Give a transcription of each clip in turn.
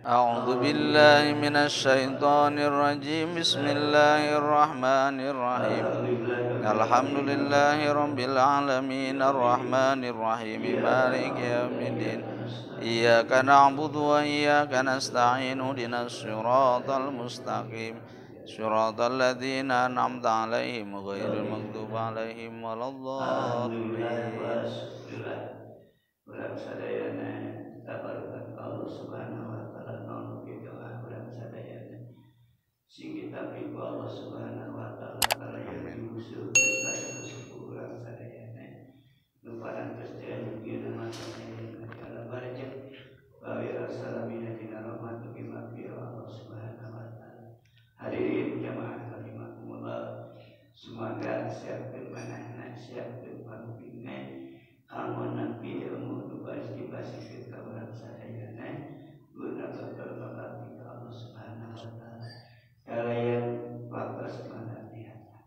A'udzu billahi minasy syaithanir rajim. Bismillahirrahmanirrahim. Alhamdulillahi rabbil alamin arrahmanir rahim maliki yaumiddin. Iyyaka na'budu wa iyyaka nasta'in ihdinas siratal mustaqim. Siratal ladzina an'amta 'alaihim ghairil maghdubi 'alaihim waladdallin. Sing ditampi ku Allah Subhanahu wa taala kalayan musuh kaya urang sadayana nu parantos dianjurkeun mata barajah wa ya salamina dina rahmat ugi maghfirah Allah Subhanahu wa taala. Hadirin jamaah rahimakumullah, semoga siapkeun manahna, siapkeun pangupingna kanggo nampi ilmu nu baris dipasihkeun ka urang sadayana guna bakal bakti ka Allah Subhanahu wa taala. Kalian waktu semangat biasa.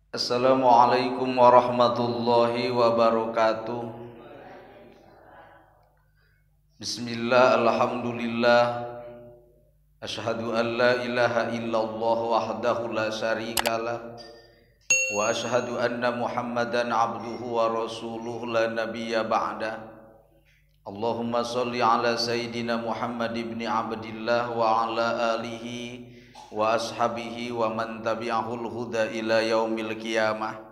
Assalamualaikum warahmatullahi wabarakatuh. Bismillah, alhamdulillah. Asyhadu an la ilaha illallah wahdahu la syarikalah wa asyhadu anna Muhammadan abduhu wa rasuluhu la nabiyya ba'da. Allahumma sholli ala sayyidina Muhammad ibni Abdillah wa ala alihi wa ashabihi wa man tabi'ahul huda ila yaumil qiyamah.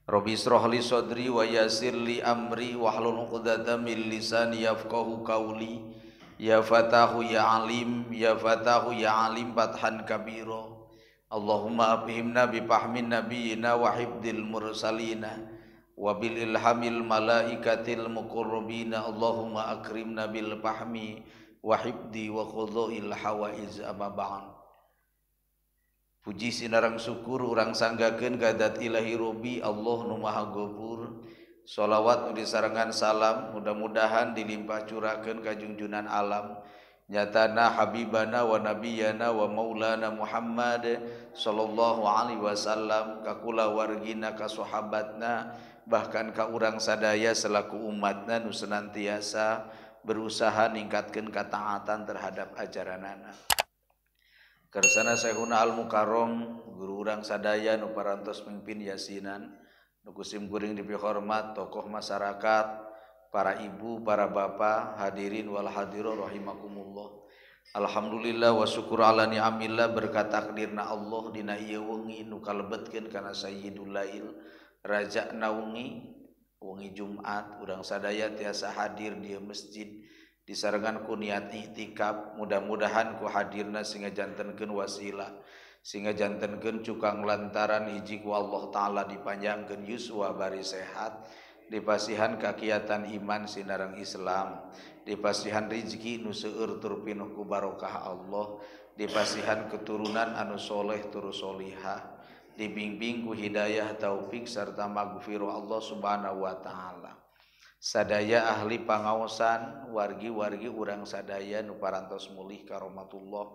Rabbi israh li sadri wa yassir li amri wahlul 'uqdatam min lisani yafqahu qawli. Ya fatahu ya alim, ya fatahu ya alim fathan kabira. Allahumma afhimna bi fahmin nabiyina wa hifdil mursalina wa bil ilhamil malaikatil muqarrabina. Allahumma akrimna bil fahmi wa hifdi wa qudha'il hawaiz amma ba'd. Puji sinarang syukur urang sanggakeun kadat ilahi robbi Allah nu maha gofur. Sholawat disarengan salam mudah-mudahan dilimpah curahkeun ka junjunan alam nyatana habibana wa nabiyana wa maulana Muhammad sallallahu alaihi wasallam ka kulawargina ka sahabatna bahkan ka urang sadaya selaku umatna nu senantiasa berusaha ningkatkeun kataatan terhadap ajaranana. Kersana Syekhuna Al Mukarram guru urang sadaya nu parantos mimpin yasinan nukusim kuring dipihormat tokoh masyarakat, para ibu, para bapak, hadirin wal hadirat rahimakumullah. Alhamdulillah wa syukur ala ni'amillah berkat takdirna Allah dina ieu wengi nu kalebetkeun kana sayyidul lail raja naungi wengi Jumat urang sadaya tiasa hadir di masjid disarengan ku niat ihtikaf, mudah-mudahan ku hadirna sehingga jantenkeun wasilah sehingga jantenkeun cukang lantaran hiji ku Allah Ta'ala dipanjangkeun yuswa bari sehat, dipasihan kakiatan iman sinareng Islam, dipasihan rizki nu seueur tur pinuh ku barokah Allah, dipasihan keturunan anu soleh tur solihah, dibimbing ku hidayah taufik serta magfirah Allah Subhanahu wa Ta'ala. Sadaya ahli pangaosan wargi-wargi urang sadaya nu parantos mulih karomatullah,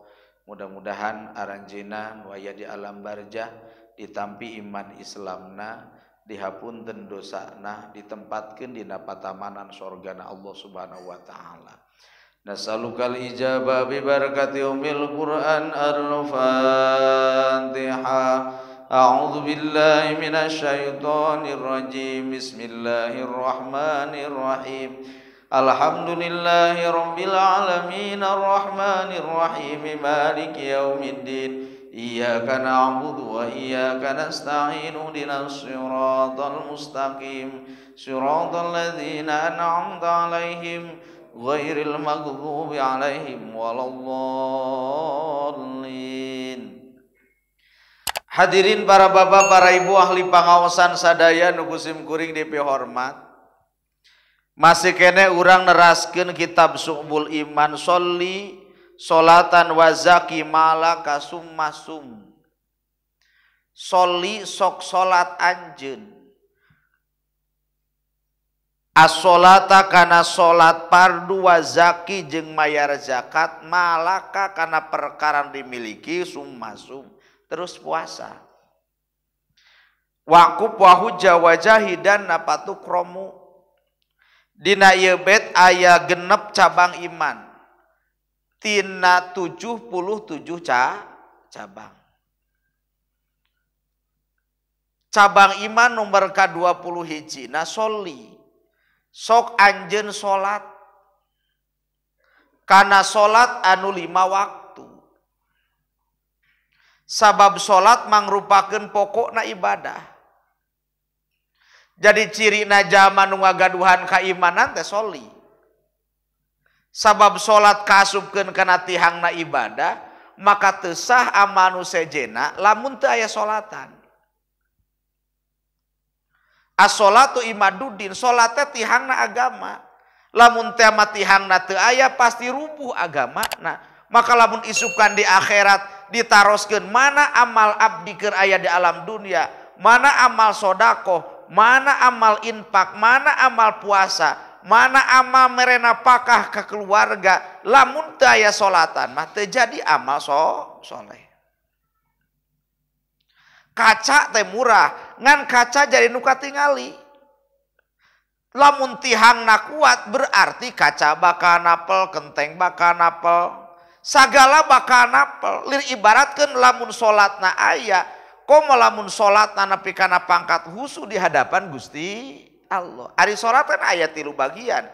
mudah-mudahan aranjeuna nu aya di alam barjah ditampi iman Islamna, dihapunten dosana, ditempatkeun dina patamanan sorgana Allah Subhanahu wa Ta'ala. Nasalukal ijabah bi barakati umil Quran. Al-Fatihah. A'udzu billahi minasyaitonir rajim. Bismillahirrahmanirrahim. Alhamdulillahi rabbil alamin arrahmanir rahim maliki yaumiddin. Iyyaka na'budu wa iyyaka nasta'in ihdinas siratal mustaqim siratal ladzina an'amta 'alaihim ghairil maghdubi 'alaihim waladdallin. Hadirin para bapak, para ibu ahli pangaosan sadaya nu kusim kuring dipihormat. Masih kene urang neraskeun kitab Su'bul Iman. Sholli sholatan wa zaki malaka summasum. Sholli sok salat anjeun. As-sholata kana salat fardu wa zaki jeung mayar zakat malaka kana perkara dimiliki summasum terus puasa. Waquf wa hujja wa jahidan napatu kromu. Dina ieu bait aya genep cabang iman. Tina 77 cabang. Cabang iman nomor ka-20 na soli. Sok anjeun salat. Kana salat anu 5 waktu. Sabab salat mangrupakeun pokokna ibadah. Jadi cirina jalma nu ngagaduhan kaimanan teh soli. Sabab salat kaasupkeun kana tihangna ibadah, maka teu sah amal nu sejena lamun teu aya salatan. As-sholatu imaduddin, salat teh tihangna agama. Lamun teh mah tihangna teu aya pasti rubuh agamana. Maka lamun isukan di akhirat ditaroskeun mana amal abdi keur aya di alam dunia, mana amal sodakoh, mana amal infak, mana amal puasa, mana amal merena pakah ke keluarga, lamun teu aya salatan mah teu jadi amal soleh. Kaca teh murah, ngan kaca jadi nu katingali. Lamun tihangna kuat berarti kaca bakal napel, kenteng bakal napel, sagala bakal napel. Lir ibaratkeun lamun salatna aya, komo lamun salatna nepi kana pangkat husu di hadapan Gusti Allah. Ari salat kan aya 3 bagian.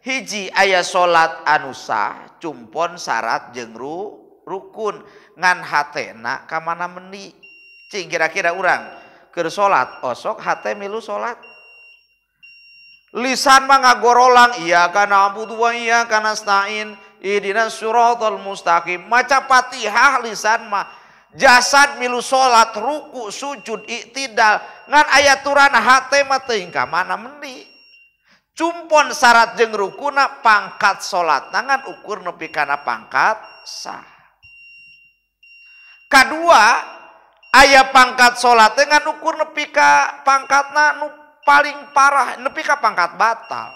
Hiji aya salat anu sah, cumpon syarat jeung rukun, ngan hatena ka mana mendi. Cing kira-kira urang keur salat osok hate milu salat. Lisan mah ngagorolang iyyaka na'budu wa iyyaka nasta'in ihdinas siratal mustaqim. Maca Fatihah lisan mah, jasad milu salat, ruku, sujud, iktidal, ngan ayaturan hate mah teuing ka mana mendi. Cumpon syarat jeung rukuna pangkat salat ngan ukur nepi kana pangkat sah. Kadua aya pangkat salat ngan ukur nepi ka pangkatna nu paling parah nepi ka pangkat batal.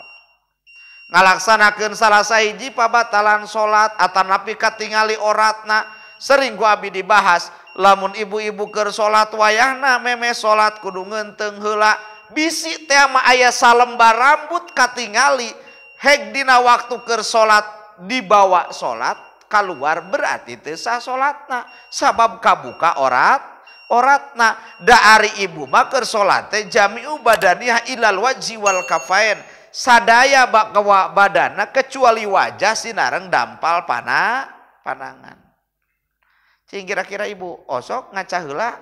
Ngalaksanakeun salah sahiji pabatalan salat atanapi katingali oratna. Sering ku abi dibahas lamun ibu-ibu keur salat wayahna meme salat kudu ngeunteung heula, bisi teh mah aya salembar rambut katingali heg dina waktu keur salat dibawa salat kaluar berarti teu sah salatna sabab kabuka orat oratna. Da ari ibu mah keur salat teh jami'u badaniyah ilal wajhi wal kafain, sadaya bakawa badana kecuali wajah sinareng dampal panangan. Cing kira-kira ibu osok ngaca heula,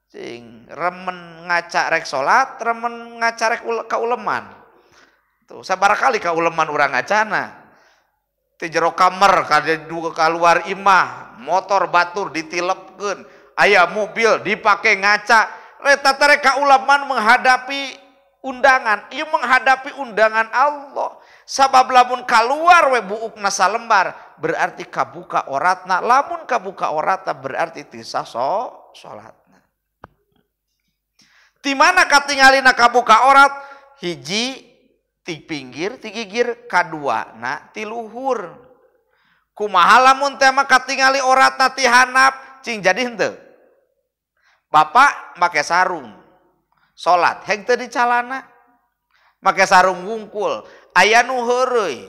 cing remen ngaca rek salat, remen ngaca rek kauleman. Tuh sabaraha kali kauleman urang ngacana. Ti jero kamar kaluar imah, motor batur ditilepkeun, aya mobil dipake ngaca, eta teh rek kauleman menghadapi undangan, ieu menghadapi undangan Allah. Sabab lamun kaluar we buukna salembar berarti kabuka oratna, lamun kabuka oratna berarti teu sah salatna. Ti mana katingalina kabuka orat? Hiji ti pinggir, ti gigir, kaduana ti luhur. Kumaha lamun teh mah katingali oratna ti handap, cing jadi henteu. Bapak make sarung salat heg teu di calana, make sarung wungkul, aya nu heureuy.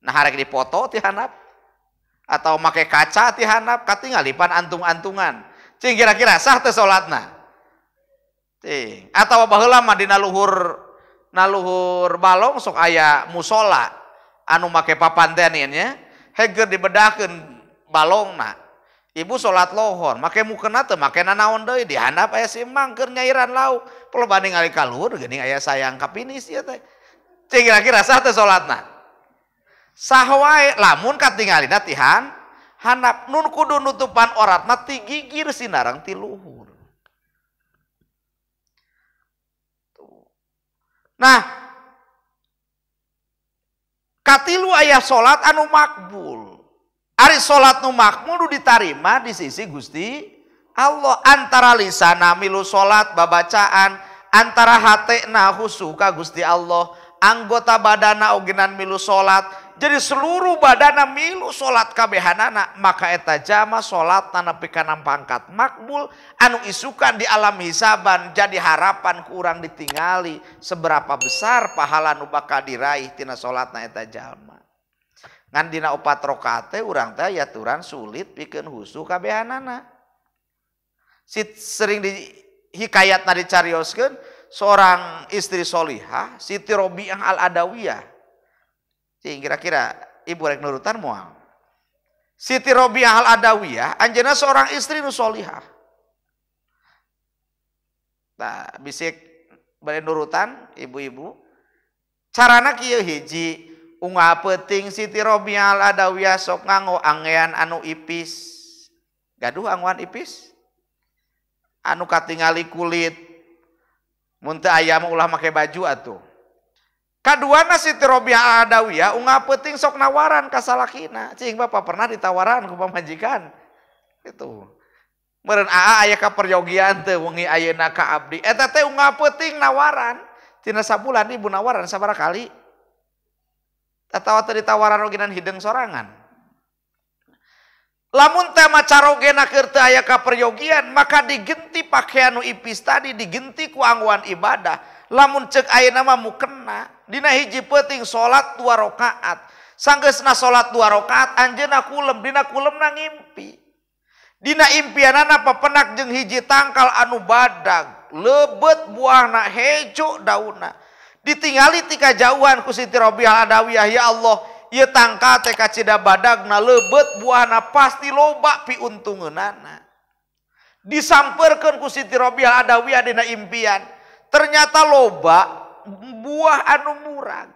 Nah harek dipoto ti handap atau make kaca ti handap katingali pan antung-antungan. Cing kira-kira sah teu salatna? Cing. Atawa baheula mah dina luhur balong sok aya musola anu make papan teh nya, heg keur dibedahkeun balongna. Ibu salat lohor, make mukena teu make nanaon deui, di handap aya si emang keur nyairan lauk. Peloba ningali ka luhur geuning aya sayang kapinis ieu teh. Cing kira-kira sah teu salatna? Sah wae lamun katingalina ti handap, nun kudu nutupan oratna ti gigir sinareng ti luhur. Nah, katilu aya salat anu makbul. Ari salat nu makbul nu ditarima di sisi Gusti Allah. Antara lisana milu salat babacaan, Antara hatena khusyuk ka Gusti Allah, anggota badana ogenan milu salat. Jadi seluruh badana milu salat kabehanana, maka eta jama salatna nepi kana pangkat makbul anu isukan di alam hisaban jadi harapan ku urang ditingali seberapa besar pahala nu bakal diraih tina salatna eta jalma. Ngan dina 4 rakaat teh urang teh aturan sulit pikeun khusyuk kabehanana. Sering di hikayatna dicarioskeun seorang istri solihah Siti Robiah Al-Adawiyah. Cing kira-kira ibu rek nurutan moal. Siti Robiah Al-Adawiyah anjeunna seorang istri nu solihah. Tah bisik bade nurutan ibu-ibu. Carana kieu hiji, unggal peuting Siti Robiah Al-Adawiyah sok nganggo angean anu ipis. Gaduh anggoan ipis? Anu katingali kulit. Mun teu aya mah ulah make baju atuh. Kaduana Siti Robiah Al-Adawiyah unggal peuting sok nawaran ka salakina. Cing bapak pernah ditawaran ku pamajikan. Itu. Meureun aa aya kaperyogian teu wengi ayeuna ka abdi. Eta teh unggal peuting nawaran. Tina sabulan ibu nawaran sabaraha kali. Atawa teu ditawaran ogenan hideung sorangan. Lamun teh macarogena keur teu aya kaperyogian maka digenti pakaian nu ipis tadi digenti ku anggoan ibadah. Lamun cek ayeuna mah mukena dina hiji peuting salat 2 rakaat. Sanggeusna salat 2 rakaat anjeunna kulem, dina kulemna ngimpi. Dina impianana papenak jeung hiji tangkal anu badag, leubet buahna hejo daunna. Ditingali ti kajauhan ku Siti Robiah Al-Adawiyah, ya Allah, ieu tangkal teh kacida badagna leubet buahna pasti loba piuntungeunana. Disampeurkeun ku Siti Robiah Al-Adawiyah dina impian. Ternyata loba buah anu murag.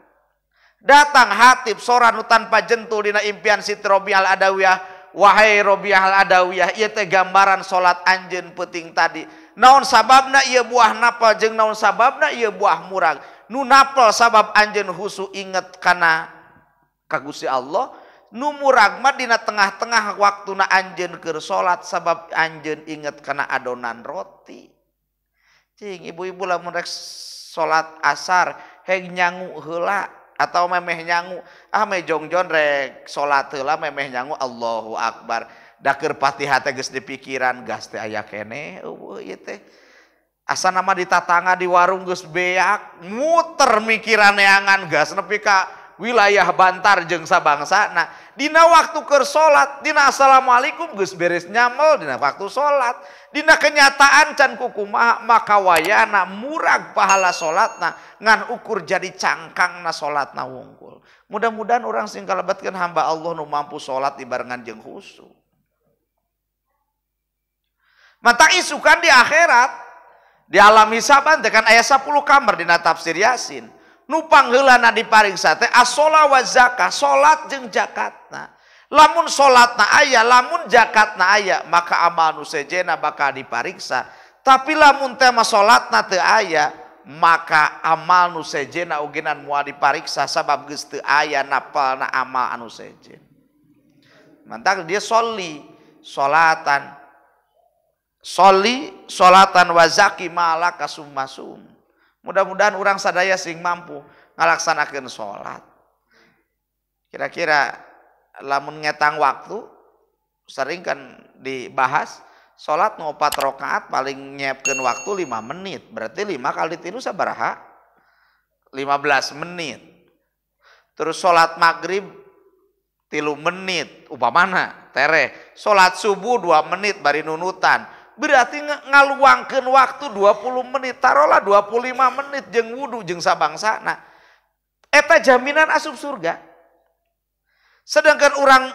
Datang hatib sora nu tanpa jentul dina impian Siti Robiah Al-Adawiyah, wahai Robiah Al-Adawiyah, ieu teh gambaran salat anjeun peuting tadi. Naon sababna ieu buah napal jeung naon sababna ieu buah murag? Nu napal sabab anjeun khusyuk inget kana ka Gusti Allah, nu murag mah dina tengah-tengah waktuna anjeun keur salat sabab anjeun inget kana adonan roti. Cing ibu-ibu lamun rek salat asar heg nyangu heula atau memeh nyangu, ah me jongjon rek salat heula memeh nyangu Allahu Akbar. Da keur Fatihah teh geus dipikiran gas teh aya keneh eueuh ieu teh. Asa nama ditatangga di warung geus beak muter mikiran neangan gas nepi ka wilayah Bantar jeung sabangsana. Dina waktu keur salat, dina assalamualaikum geus beres nyamel dina waktu salat. Dina kenyataan can kukumaha maka wayana murag pahala salatna ngan ukur jadi cangkangna salatna wungkul. Mudah-mudahan urang sing kalebetkeun hamba Allah nu mampu salat dibarengan jeung khusyuk. Mata isukan di akhirat di alam hisaban teh kan aya 10 kamar dina tafsir Yasin. Nu pangheulana dipariksa teh as-sholah wa zakah, salat jeung zakatna. Lamun salatna aya, lamun zakatna aya, maka amal nu sejenna bakal dipariksa. Tapi lamun teh mah salatna teu aya, maka amal nu sejenna ogenan moal dipariksa sabab geus teu aya napalna amal anu sejen. Mantak dia sholli salatan. Sholli salatan wa zaki malaka summasum. Mudah-mudahan orang sadaya sing mampu ngalaksanakeun salat. Kira-kira lamun ngetang waktu sering kan dibahas salat nu 4 rakaat paling nyiapkeun waktu 5 menit. Berarti 5 kali 3 sabaraha? 15 menit. Terus salat maghrib 3 menit upamana tereh. Salat subuh 2 menit bari nunutan. Berarti ngaluangkeun waktu 20 menit, tarolah 25 menit jeung wudu jeung sabangsana. Eta jaminan asup surga. Sedangkan orang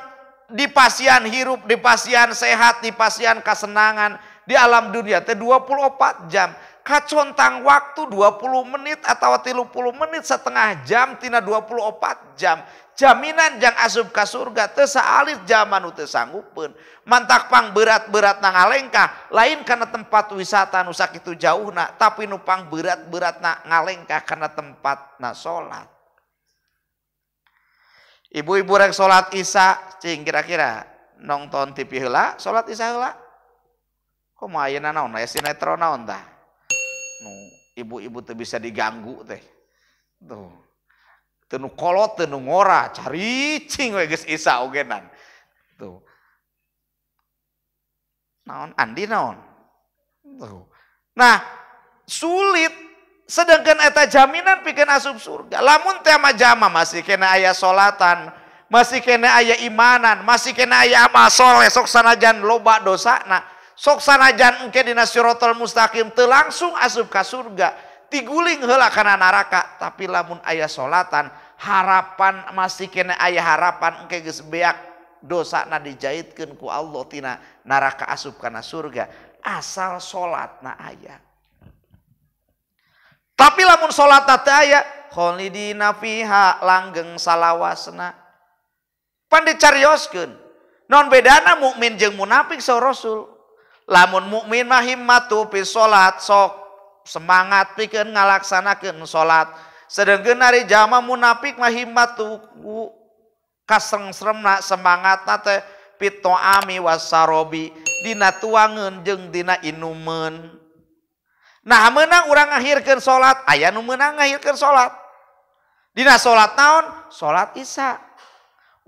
di pasian hirup, di pasian sehat, di pasian kasenangan di alam dunia teh 24 jam. Kacontang waktu 20 menit atau 30 menit setengah jam tina 24 jam. Jaminan jang asup ka surga teu saalit zaman nu teu sanggupeun. Mantak pang berat-berat na ngalengkah lain kana tempat wisata nu sakitu jauhna, tapi nu pang berat-berat na ngalengkah kana tempatna salat. Ibu-ibu rek salat Isya cing kira-kira nonton TV heula, salat Isya heula. Kumaha ayeuna naon aya sinetron naon tah? Nu Ibu-ibu teu bisa diganggu teh. Tuh. Teu nu kolot teu nu ngora, caricing we geus isa ogenan. Tuh. Naon Andi naon? Tuh. Nah, sulit sedangkan eta jaminan pikeun asup surga. Lamun teh mah jama masih kena aya solatan, masih kena aya imanan, masih kena aya amal soleh, sok sanajan loba dosana, sok sanajan engke dina siratal mustaqim teu langsung asup ka surga, tiguling heula kana neraka, tapi lamun aya solatan, harapan masih kena aya harapan engke geus beak dosana dijaitkeun ku Allah tina neraka asup kana surga, asal solatna aya. Tapi lamun solatna teu aya, kholidina fiha langgeng salawasna. Pan dicarioskeun. Non bedana mukmin jeung munafik saur Rasul. Lamun mukmin mah himmatu fi salat, sok semangat pikeun ngalaksanakeun salat. Sedengkeun ari jalma munafik mah himmatu kasrengsremna semangatna teh fitoami wasarobi, dina tuangeun jeung dina inumeun. Nah meunang urang ngakhirkeun salat, aya nu meunang ngakhirkeun salat. Dina salat naon? Salat Isya.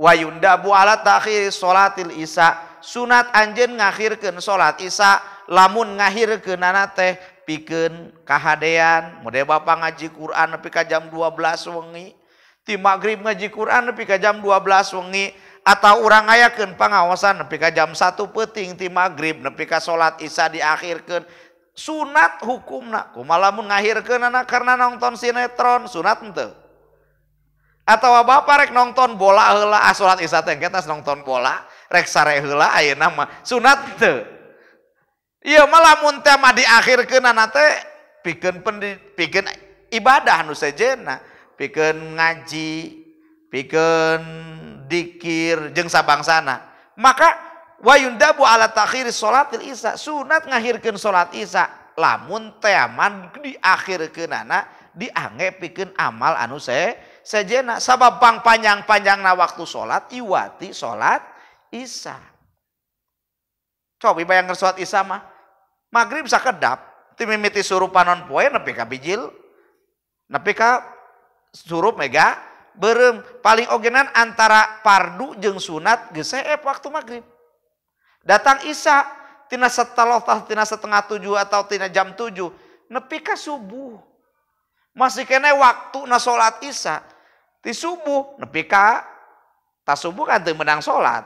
Wa yundabu ala ta'khiri salatil isya, sunat anjeun ngakhirkeun salat isya, lamun ngakhirkeunana teh pikeun kahadean. Model bapak ngaji Quran nepi ka jam 12 wengi, ti magrib ngaji Quran nepi ka jam 12 wengi, atau urang ngayakeun pangaosan nepi ka jam 1 peuting ti magrib nepi ka salat isya diakhirkeun. Sunat hukumna. Kumaha lamun ngakhirkeunana karena nonton sinetron, sunat henteu? Atau bapak rek nonton bola heula, ah salat isya teh engke tas nonton bola, rek sare heula ayeuna mah sunat teu. Ieu mah lamun teh mah diakhirkeunana teh pikeun pikeun ibadah nu sejenna, pikeun ngaji, pikeun dikir jeung sabangsana. Maka wa yundabu ala ta'khiri salatil isya, sunat ngakhirkeun salat isya lamun teh mah diakhirkeunana diangge pikeun amal anu sejena, sabab pang panjang-panjangna waktu salat iwati salat isya. Coba bayangkeun salat isya mah magrib sakedap ti mimiti surup panon poe nepi ka bijil, nepi ka surup mega beureum, paling ogenan antara pardu jeung sunat geus seep waktu magrib. Datang isya tina setelah tina 6:30 atau tina jam 7 nepi ka subuh. Masih kene waktu na salat isya ti subuh nepi ka ta subuh kan teu meunang salat.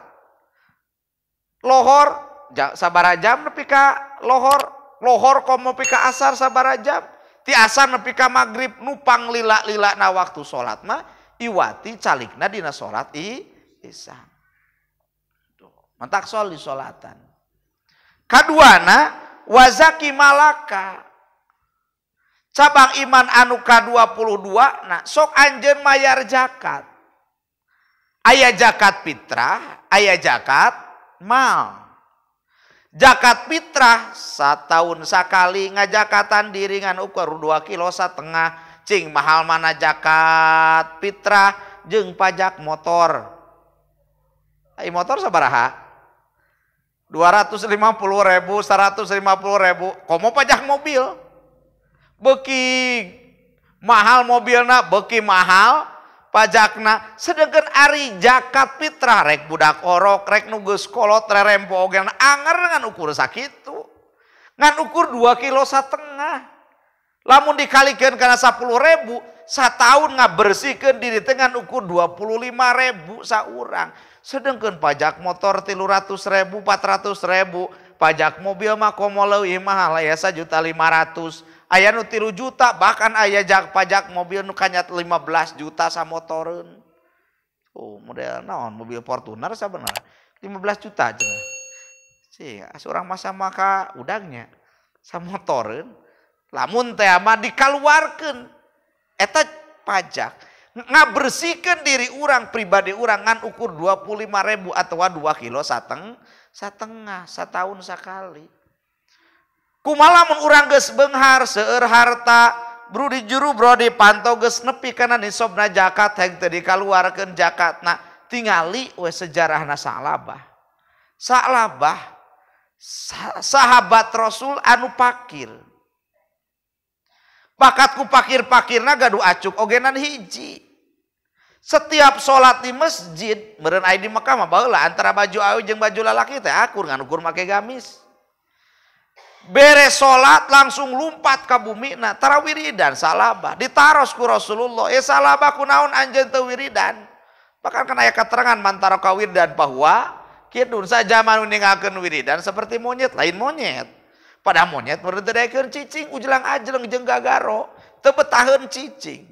Lohor sabaraha jam nepi ka lohor, lohor komo nepi ka asar sabaraha jam, ti asar nepi ka magrib nu panglila-lila na waktu salat mah iwati calikna dina salat isya. Mantak sol di salatan. Kaduana wazaki malaka. Cabang iman anu ka-22 nah sok anjeun mayar zakat. Aya zakat fitrah, aya zakat mal. Zakat fitrah satahun sakali ngajakatan diri ngan ukur 2,5 kilo. Cing mahal mana zakat fitrah jeung pajak motor. Ai motor sabaraha? 250.000, 150.000. Komo pajak mobil. Beki mahal mobilna, beki mahal pajakna. Sedangkan ari zakat fitrah rek budak orok, rek nu geus kolot rerempo oge anger ngan ukur sakitu. Ngan ukur 2,5 kilo. Lamun dikalikeun kana 10.000, sataun ngabersihkeun diri teh ngan ukur 25.000 saurang. Sedangkan pajak motor 300.000, 400.000, pajak mobil mah komo leuwih mahal aya 1.500.000. Aya nu 3 juta, bahkan aya pajak mobil nu kanyat 15 juta samotoreun. Oh, model naon mobil Fortuner sabenerna 15 juta cenah. Sih, urang masa maka udangnya samotoreun. Lamun teh mah dikaluarkeun eta pajak. Ngabersihkeun diri urang pribadi urang ngan ukur 25.000 atau 2,5 kilo setahun sakali. Kumaha lamun urang geus beunghar seueur harta bro di juru bro di panto geus nepi kana nisobna zakat heng teu dikaluarkeun zakatna, tingali we sejarahna Sa'labah. Sa'labah sahabat Rasul anu pakir. Bakat ku pakir-pakirna gaduh acuk ogenan hiji. Setiap sholat di masjid, meureun aya di Mekah mah baheula antara baju awewe jeung baju lalaki teh akur ngan ukur make gamis. Beres sholat langsung lumpat ka bumina, tara wiridan salabah, ditaros ku Rasulullah, "Eh salabah kunaon anjeun teu wiridan?" Bahkan kan aya keterangan mantara ka wiridan bahwa kidun sajaman ninggalkeun wiridan seperti monyet, lain monyet. Pada monyet meureun teu daekeun cicing, ujlang ajleng jeung gagaro, teu betaheun cicing.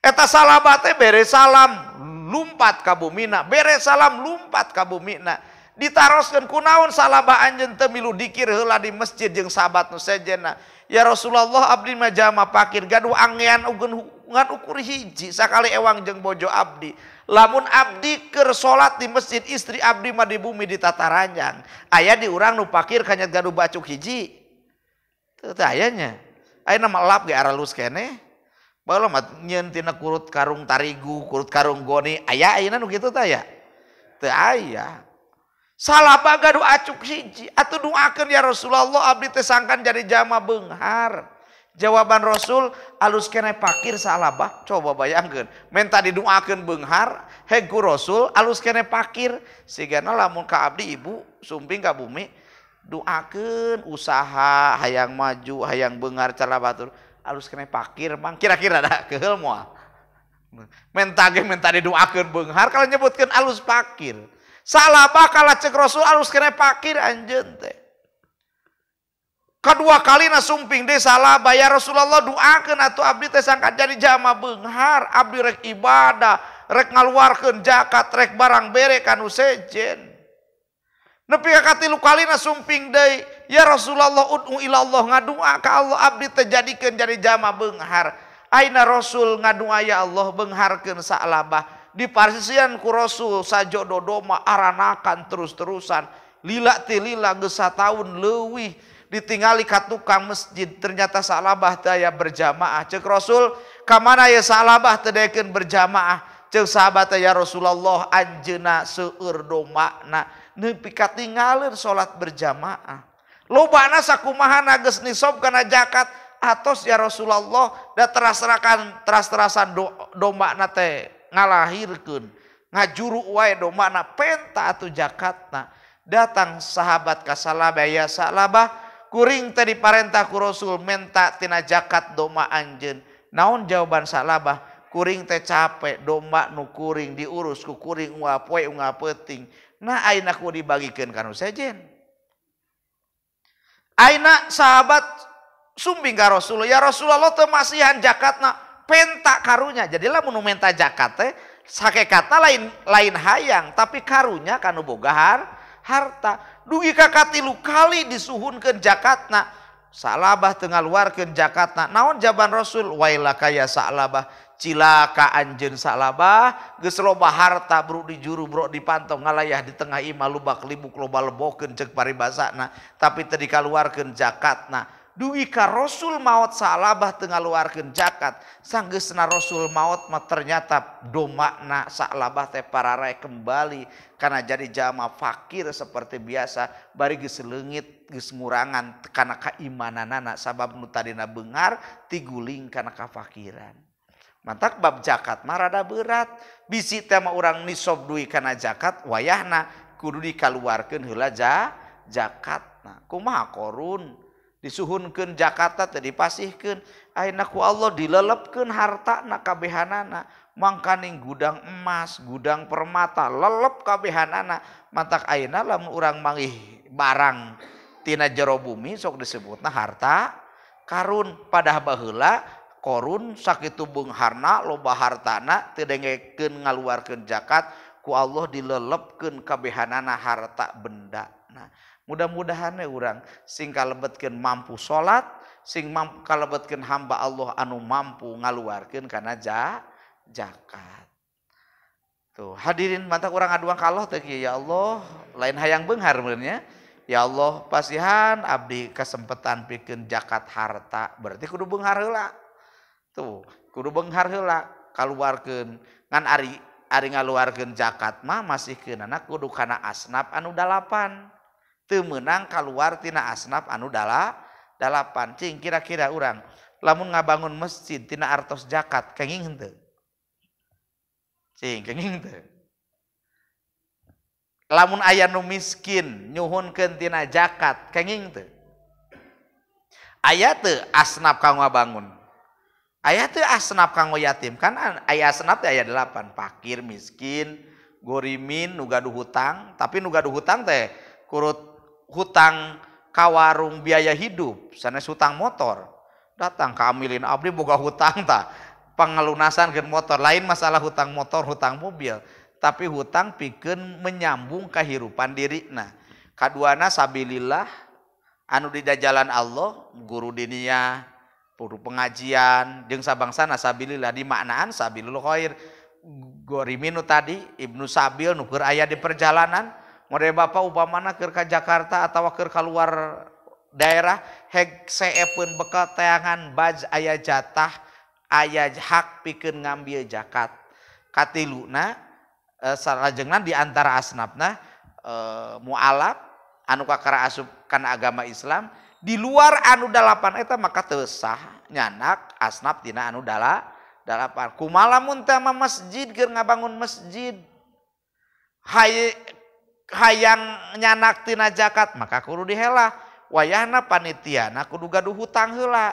Eta salabah teh beres salam lumpat ka bumina, beres salam lumpat ka bumina. Ditaroskeun kunaon salabah anjeun teu milu dikir heula di masjid jeung sahabat nu sejenna. Ya Rasulullah abdi mah jalma pakir gaduh angean ugeun ngan ukur hiji sakali ewang jeung bojo abdi. Lamun abdi keur salat di masjid istri abdi mah di bumi di tataranjang. Aya di urang nu pakir kanyat gaduh bacuk hiji. Teu teh aya nya. Ayeuna mah elap ge aralus keneh. Baheula mah nyieun tina kurut karung tarigu, kurut karung goni, aya ayeuna nu kitu teh aya? Teu aya. Salabah gaduh acuk hiji, atuh doakeun ya Rasulullah abdi teh sangkan jadi jalma beunghar. Jawaban Rasul alus keneh pakir salabah, coba bayangkeun, menta didoakeun beunghar, heg ku Rasul alus keneh pakir, sigana lamun ka abdi ibu sumping ka bumi doakeun usaha hayang maju, hayang beunghar cara batur, alus keneh pakir mang kira-kira da keheul moal. Menta ge menta didoakeun beunghar kalau nyebutkeun alus pakir. Salabah kalah cek Rasul alus keneh pakir anjeun teh. Kedua kali na sumping deh salabah ya Rasulullah doakeun atuh abdi teh sangkat jadi jalma beunghar, abdi rek ibadah, rek ngaluarkeun zakat, rek barang bere ka nu sejen. Nepi ka katilu kali na sumping deui ya Rasulullah ud'u ilallah ngadua ka Allah abdi teh jadikeun jadi jalma beunghar. Aina Rasul ngadua ya Allah beungharkeun salabah. Diparsisian ku Rasul sajo dodoma aranakan terus-terusan lila ti lila geus sataun leuwih ditingali ka tukang masjid ternyata salabah teu aya berjamaah. Ceuk Rasul ka mana ye salabah teu daekeun berjamaah? Ceuk sahabat ya Rasulullah anjeunna seueur dombana nepi ka tinggalin salat berjamaah. Lobana sakumahana geus nisob kana zakat atos ya Rasulullah da teras-terasan teras-terasan dombana teh ngalahirkeun ngajuru wae dombana penta atuh zakatna. Datang sahabat ka salabah ya salabah kuring teh diparentah ku Rasul menta tina zakat domba anjeun. Naon jawaban salabah? Kuring teh capek domba nu kuring diurus ku kuring unggal poe unggal peuting. Nah ayeuna ku dibagikeun ka nu sejen. Ayeuna sahabat sumbing ka Rasul ya Rasulullah teu masihan zakatna penta karunya. Jadi lamun nu menta zakat teh sakekatna lain hayang tapi karunya kanu boga harta. Dugi ka katilu kali disuhunkeun zakatna. Salabah teu ngaluarkeun zakatna. Naon jawaban Rasul? Wailaka ya salabah, cilaka anjeun salabah, geus loba harta bro di juru bro di pantong ngalayah di tengah imah lubak libuk loba lebokeun ceuk paribasana tapi teu dikaluarkeun zakatna. Dugi ka Rasul maot salabah teu ngaluarkeun zakat. Sanggeusna Rasul maot mah ternyata dombana salabah teh pararae kembali kana jadi jalma fakir seperti biasa bari geus leungit geus ngurangan kana kaimananana sabab nu tadina beunghar tiguling kana kafakiran. Mantak bab zakat mah rada berat. Bisi teh mah urang nisob duit kana zakat wayahna kudu dikaluarkeun heula zakatna. Kumaha korun? Disuhunkeun zakatna teh dipasihkeun ayeuna ku Allah dilelepkeun hartana kabehanana mangkaning gudang emas gudang permata lelep kabehanana. Mantak ayeuna lamun urang manggih barang tina jero bumi sok disebutna harta karun. Padahal baheula korun sakitu beungharna loba hartana teu dengekeun ngaluarkeun zakat ku Allah dilelepkeun kabehanana harta benda. Nah, mudah-mudahan urang sing kalebetkeun mampu salat, sing mampu kalebetkeun hamba Allah anu mampu ngaluarkeun kana zakat. Tuh, hadirin mantak urang ngaduang ka Allah teh kieu, ya Allah, lain hayang beunghar meureun nya. Ya Allah, pasihan abdi kasempetan pikeun zakat harta, berarti kudu beunghar heula. Tuh, kudu beunghar heula kaluarkeun. Ngan ari ngaluarkeun zakat mah masihkeunana kudu kana asnaf anu 8. Teu meunang kaluar tina asnaf anu 8. Cing kira-kira urang Lamun ngabangun masjid tina artos zakat kenging henteu? Cing kenging teu? Lamun aya nu miskin nyuhunkeun tina zakat kenging teu? Aya teu asnaf kanggo ngabangun? Aya teu asnaf kanggo yatim? Kan aya asnaf teh aya 8, fakir, miskin, gorimin, nu gaduh hutang, tapi nu gaduh hutang teh kurut hutang ka warung biaya hidup, sanes hutang motor. Datang ka amilin abdi boga hutang tah. Pengelunasan ke motor, lain masalah hutang motor, hutang mobil, tapi hutang pikeun menyambung kehidupan dirina. Kaduana sabilillah anu di jalan Allah, guru diniyah, guru pengajian, jeung sabangsana sabilillah dimaknaan sabilul khair. Gorimin nu tadi Ibnu Sabil nu keur aya di perjalanan, model bapak upamana keur ka Jakarta atawa keur keluar daerah, heg seepeun bekal teangan baj aya jatah, aya hak pikeun ngambil zakat. Katiluna salajengna di antara asnafna mualaf anu kakara asup kana agama Islam di luar anu 8 eta maka teu sah nyanak asnaf tina anu 8. Kumaha lamun teh mah masjid keur ngabangun masjid hayang nyanak tina zakat maka kudu dihela. Wayahna panitiana kudu gaduh hutang heula.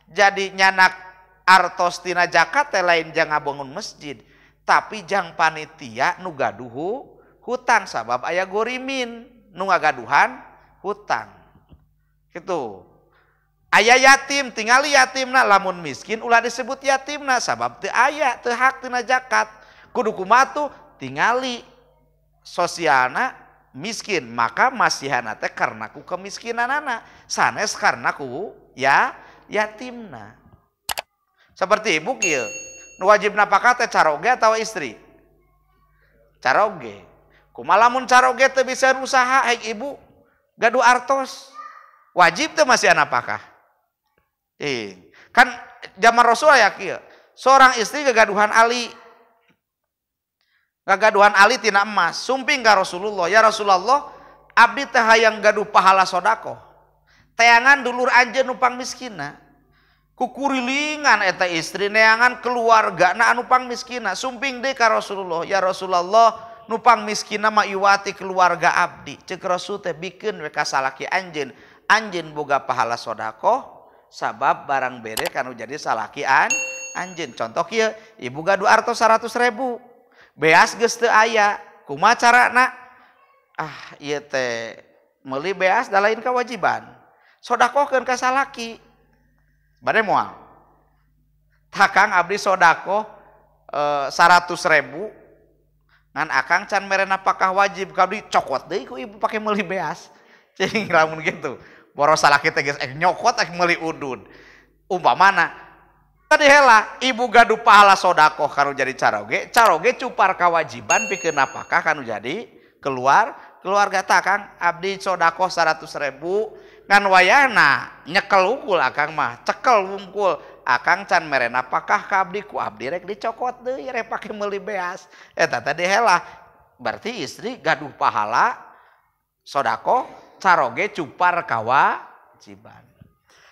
Jadi nyanak artos tina zakat teh lain jang ngabangun masjid, tapi jang panitia nu gaduh hutang sabab aya gorimin nu ngagaduhan hutang. Gitu. Aya yatim, tingali yatimna, lamun miskin ulah disebut yatimna sabab teu aya teu hak tina zakat. Kudu kumaha tuh tingali sosialna miskin, maka masihana teh karena ku kemiskinanana, sanes karena ku ya yatimna. Seperti ibu kieu, nu wajib napakah teh caroge atau istri? Caroge. Kumaha lamun caroge teu bisa usaha hek ibu gaduh artos, wajib teu masih napakah? Kan zaman Rasul ya kieu, seorang istri gagaduhan ali. Gagaduhan ali tina emas, sumping ka Rasulullah, ya Rasulullah, abdi teh hayang gaduh pahala sedekah. Teangan dulur anjeun nu pangmiskina. Kukurilingan eta istri neangan keluargana anu pangmiskina, sumping deui ka Rasulullah, ya Rasulullah, nu pangmiskina mah iwati keluarga abdi. Ceuk Rasul teh bikeun we ka salaki anjeun, anjeun boga pahala sedekah sabab barang bere kanu jadi salaki anjeun. Contoh kieu, ibu gaduh artos 100.000. Beas geus teu aya, kumaha carana? Ah, ieu teh meuli beas da lain kewajiban. Sodakohkeun ka salaki. Bade moal. Tah Kang abdi sodakoh 100.000 ngan akang can mere napakah wajib ka abdi cokot deui ku ibu pake meuli beas. Cing lamun kitu. Boros salaki teh geus nyokot ek meuli udud. Umpamana tadi hela ibu gaduh pahala sodakoh kanu jadi caroge, caroge cupar kewajiban pikeun napakah kanu jadi keluarga. Tah Kang abdi sodakoh 100.000 ngan wayahna nyekel wungkul akang mah, cekel wungkul akang can mere napakah ka abdi, ku abdi rek dicokot deui rek pake meuli beas. Eta tadi hela berarti istri gaduh pahala sodakoh, caroge cupar kewajiban.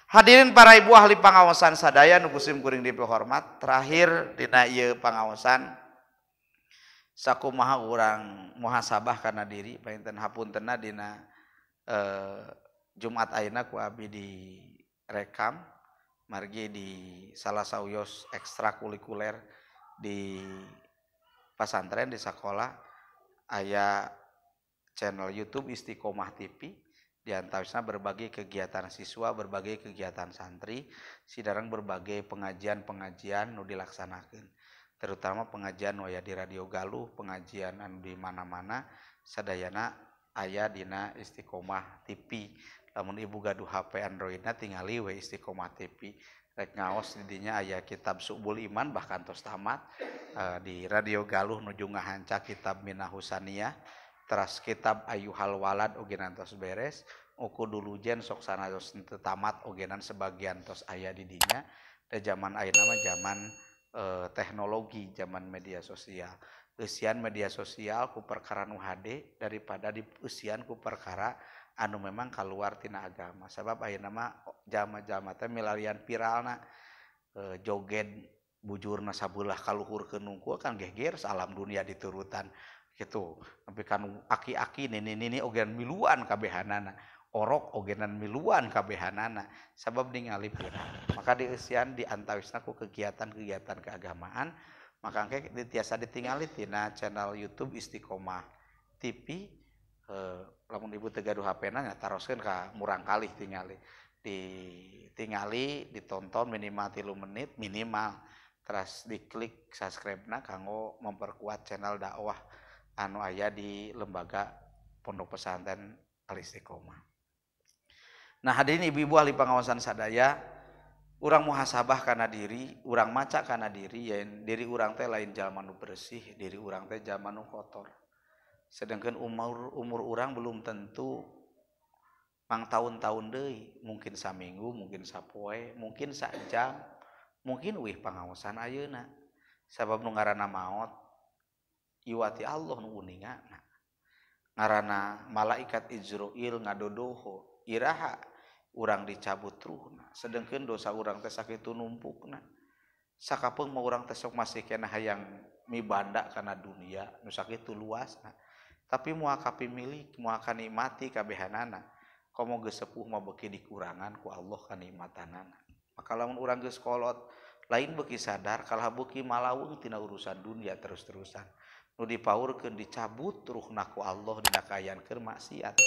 Hadirin para ibu ahli pangaosan sadaya nu kusim kuring dipihormat, terakhir dina ieu pangaosan sakumaha urang muhasabah kana diri panginten hapuntenna dina Jumat ayeuna ku abi direkam margi di salah sauyos ekstrakurikuler di pasantren di sekolah aya channel YouTube Istiqomah TV. Di antawisna berbagai kegiatan siswa, berbagai kegiatan santri, sidarang berbagai pengajian-pengajian nu dilaksanakeun. Terutama pengajian nu aya di Radio Galuh, pengajian anu di mana-mana sadayana aya dina Istiqomah TV. Lamun ibu gaduh HP Androidna tingali we Istiqomah TV. Rek ngaos di dinya aya kitab Subul Iman bahkan tos tamat di Radio Galuh nuju ngahanca kitab Minahusaniyah. Teras kitab Ayuhal Walad ogenan tos beres, uku dulu jen sok sanatos teu tamat ogenan sebagian tos aya di dinya. Da zaman ayeuna mah zaman teknologi, zaman media sosial. Eusian media sosial ku perkara nu hade daripada dieusian ku perkara anu memang kaluar tina agama sabab ayeuna mah jalma-jalma teh milarian viralna joget bujurna sabelah kaluhurkeun nungkul kan geger alam dunia diturutan gitu sampai kanu aki-aki nini-nini ogean miluan kabehanana orok ogenan miluan kabehanana sabab ningali viral maka dieusian diantawisna ku kegiatan-kegiatan keagamaan maka engke tiasa ditingali tina channel YouTube Istiqomah TV lamun ibu teu gaduh HP-na nya taroskeun ka murangkalih tingali ditingali ditonton minimal 3 menit minimal terus diklik subscribe-na kanggo memperkuat channel dakwah anu aya di lembaga Pondok Pesantren Al Istiqomah. Nah hadirin ibu-ibu ahli pengawasan sadaya, urang muhasabah kana diri, urang maca kana diri, yen diri urang teh lain jalma nu bersih, diri urang teh jalma nu kotor. Sedangkan umur urang belum tentu mang tahun-tahun deui, mungkin saminggu, mungkin sapoe, mungkin sajam, mungkin wih pangaosan ayeuna. Sabab nu ngaranna maot iwati Allah nu uningana. Ngaranna malaikat Izrail ngadodoho iraha urang dicabut ruhna. Sedangkan dosa urang teh sakitu numpukna. Sakapeung mah urang teh sok masih keneh hayang mibanda kana dunia nu sakitu luasna. Tapi moal kapimilik, moal kanikmati kabehanana. Komo geus sepuh mah beuki dikurangan ku Allah kanikmatanana. Maka lamun urang geus kolot lain beuki sadar kalah beuki malawung tina urusan dunia terus-terusan. Nu dipaurkeun dicabut ruhna ku Allah dina kaayaan keur maksiat.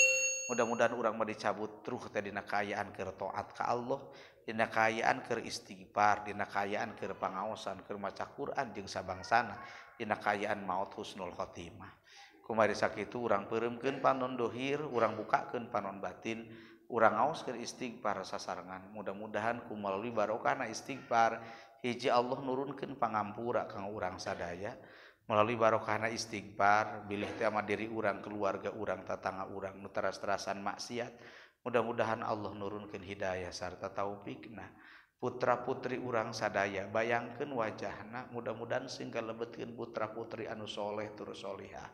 Mudah-mudahan urang mah dicabut ruh teh dina kaayaan keur taat ka Allah, dina kaayaan keur istighfar, dina kaayaan keur pangaosan, keur maca Quran jeung sabangsana, dina kaayaan maot husnul khotimah. Kumari sakitu urang peureumkeun panon dohir, urang bukakeun panon batin, urang ngaoskeun istighfar sasarengan. Mudah-mudahan ku melalui barokahna istighfar hiji Allah nurunkeun pangampura kanggo urang sadaya. Melalui barokahna istighfar bilih teh ama diri urang, keluarga urang, tatangga urang nu teras-terasan maksiat, mudah-mudahan Allah nurunkeun hidayah sarta taufikna. Putra-putri urang sadaya bayangkeun wajahna, mudah-mudahan sing kalebetkeun putra-putri anu soleh tur solihah,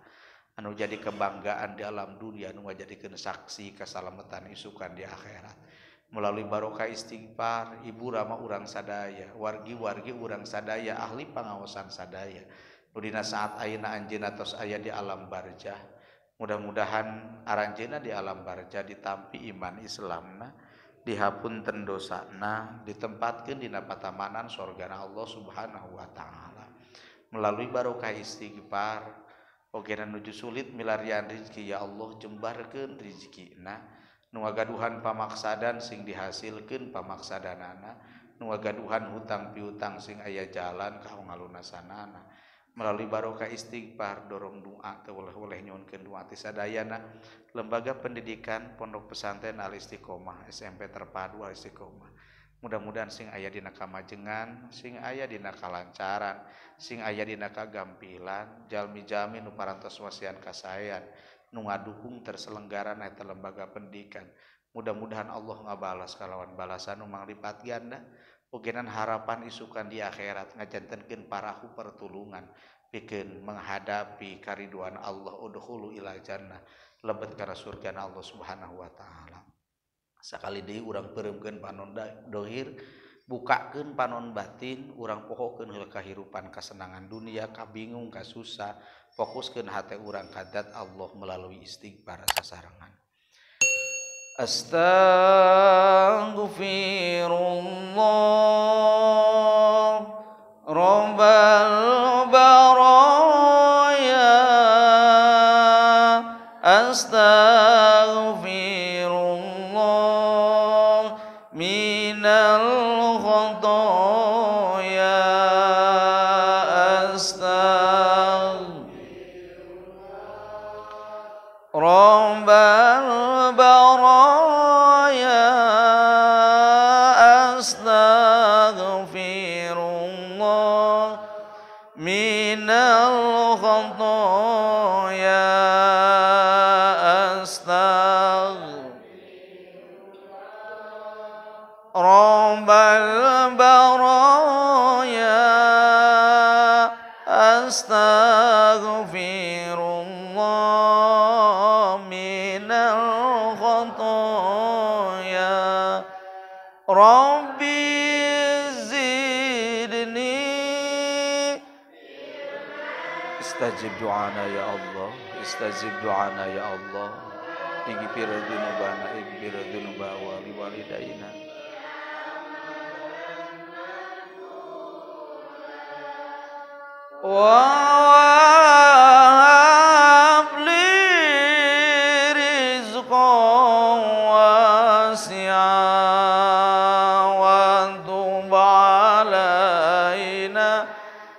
anu jadi kebanggaan di alam dunia, anu ngajadikeun saksi kasalamatan isukan di akhirat. Melalui barokah istighfar ibu rama urang sadaya, wargi-wargi urang sadaya, ahli pangaosan sadaya nu dina saat ayeuna anjeunna tos aya di alam barzah, mudah-mudahan aranjeunna di alam barzah ditampi iman Islamna, dihapunten dosana, ditempatkeun dina patamanan sorgana Allah Subhanahu wa taala. Melalui barokah istighfar ogena nuju sulit milarian rizki, ya Allah jembarkeun rizkina, nu ngagaduhan pamaksadan sing dihasilkeun pamaksadanana, nu ngagaduhan hutang piutang sing aya jalan ka ngalunasanana. Melalui barokah istighfar dorong doa teu oleh-oleh nyuhunkeun doa ti sadayana lembaga pendidikan Pondok Pesantren Al Istiqomah SMP Terpadu Al Istiqomah, mudah-mudahan sing aya dina kamajengan, sing aya dina kalancaran, sing aya dina kagampilan, jalmi-jalmi nu parantos wasian kasaean nu ngadukung terselenggarana eta lembaga pendidikan, mudah-mudahan Allah ngabalas kalawan balasan nu manglipat ganda. Ogenan harapan isukan di akhirat ngajantenkeun parahu pertulungan pikeun menghadapi kariduan Allah, udkhulu ila jannah, lebet kana surgana Allah Subhanahu wa taala. Sakali deui urang peureumkeun panon dohir, bukakeun panon batin, urang pohokeun heula kahirupan kasenangan dunia, kabingung, kasusah, fokuskeun hate urang ka zat Allah melalui istighfar sasarengan. Astaghfirullah Rabbal baraya, astaghfirullah minal khotoya, astaghfirullah Rabbal baraya, astaghfirullah minal khotoya, astaghfirullah Rabbal baraya, astaghfirullah minal khotoya. Istajib du'ana ya Allah, istajib du'ana ya Allah. Ighfir dzunubana, ighfir dzunuba wa liwalidayna. Wa hab li rizqan wasi'a wa tub alaina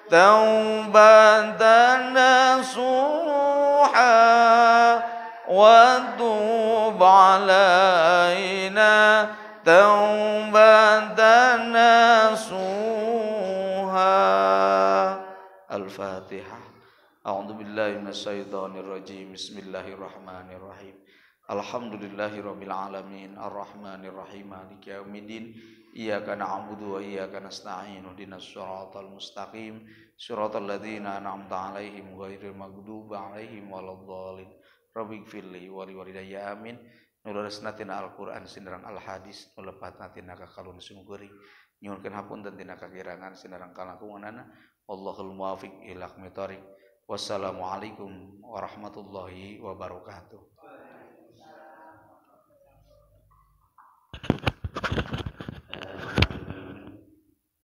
taubatan nasuha wa tub alaina taubatan nasuha. Al-Fatihah. A'udzu billahi minasyaitonir rajim. Bismillahirrahmanirrahim. Alhamdulillahirabbil alamin arrahmanir rahim maliki yaumiddin. Iyyaka na'budu wa iyyaka nasta'in. Ihdinas siratal mustaqim. Siratal ladzina an'amta 'alaihim ghairil maghdubi 'alaihim waladdallin. Rabbighfirli wa liwalidayya amin. Nu leresna tina Al-Qur'an sinareng Al-Hadis, nu lepatna tina kakalun simkuring. Nyuhunkeun hapunten tina kakirangan sinareng kalangkunganana. Wallahul muwaffiq ila aqwamit thoriq. Wassalamualaikum warahmatullahi wabarakatuh.